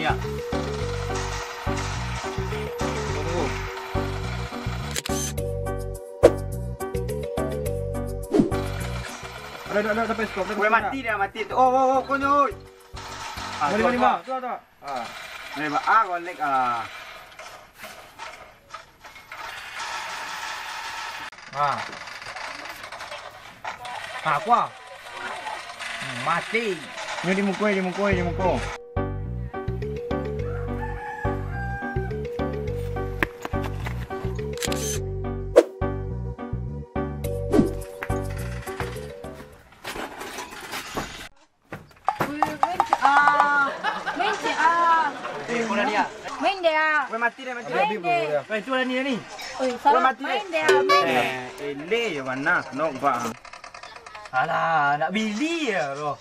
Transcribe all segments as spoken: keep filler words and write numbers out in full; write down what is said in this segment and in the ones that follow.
Ada, ada, ada, ada, stop, ada, stop. Mati dah, mati tu. Oh, oh, oh, konyol. Ah, lima, lima, lima. Tu, tu. Ah. Lima, ah, golek, ah. Ha. Ha, kuah. Hmm, mati. Nyo di muko, di muko, di muko. Weh, main cek ah. Main cek ah. Eh, kau dah ni ah? Main dia. Weh, mati dah, mati. Main dia. Weh, tu dah ni, dah ni. Oi, salah. Weh, mati dah. Main dia, main. Eh, eleh je mana? Nok, bang. Alah, nak bili ya, bro.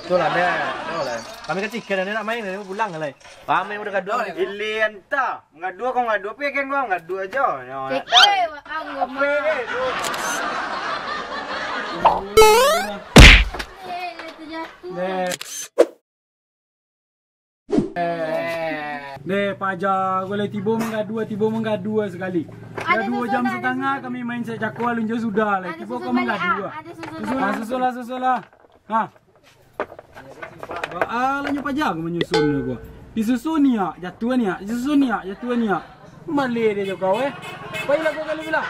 Tu lah, dah. Tu lah. Kami kecil kan, nak main, nak pulang lah. Ramai udah gaduh. Eleh entah. Mangadu kau mangadu, apo kan kau mangadu ajo. Nyo, nak tahu. Apo ni tu? Deh. Deh, paja kau lai tibo mangadu, tibo mangadu sakali. Dah duo jam satangah kami main sek cako, alun jo sudah lai. Tibo kau mangadu. Susun lah, susun lah. Ha. Baa lah nyo paja ko manyusun ko. Disusun niak, jatuah niak, disusun niak, jatuah niak. Maleh dek jo kau, eh. Pailah kau ka lubuak lah.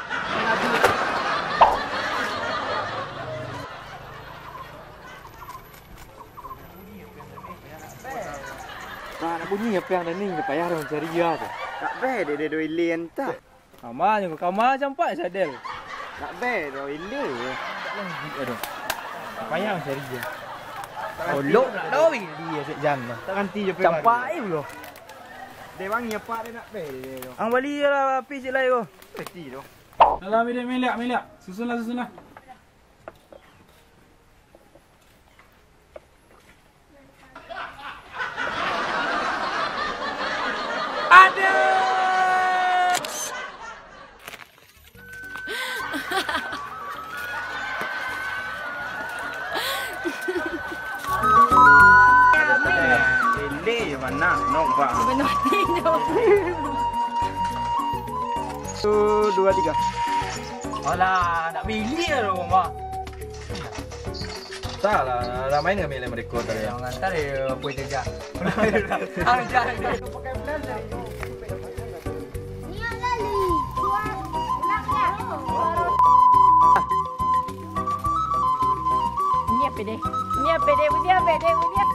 Nah, nak bunyi apo nan ado ni? Payah dek mancari dia tu. Tak baa dek dia do ilen tah. Kama nyo, kama campak sadel. Nak be, dah ilir. Aduh. Payah cari dia. Olok nak tahu dia sejam lah. Tak ganti je. Campak ai pulo. Dia wangi apa dia nak be dia tu. Ang bali lah api cik lai ko. Ganti tu. Dalam bilik miliak, miliak. Susunlah, susunlah. Aduh. Ele je mana, no, Bang. Benar, Tino. Satu, dua, tiga. Alah, nak bilik lah, Bang. Tak lah, lah main kami lah mereka tadi. Yang ngantar ya, apa itu, Jak? Ah, Jak. Niak gali. Ulang, ulang, ya. Niak pede. Niak pede, niak pede, niak.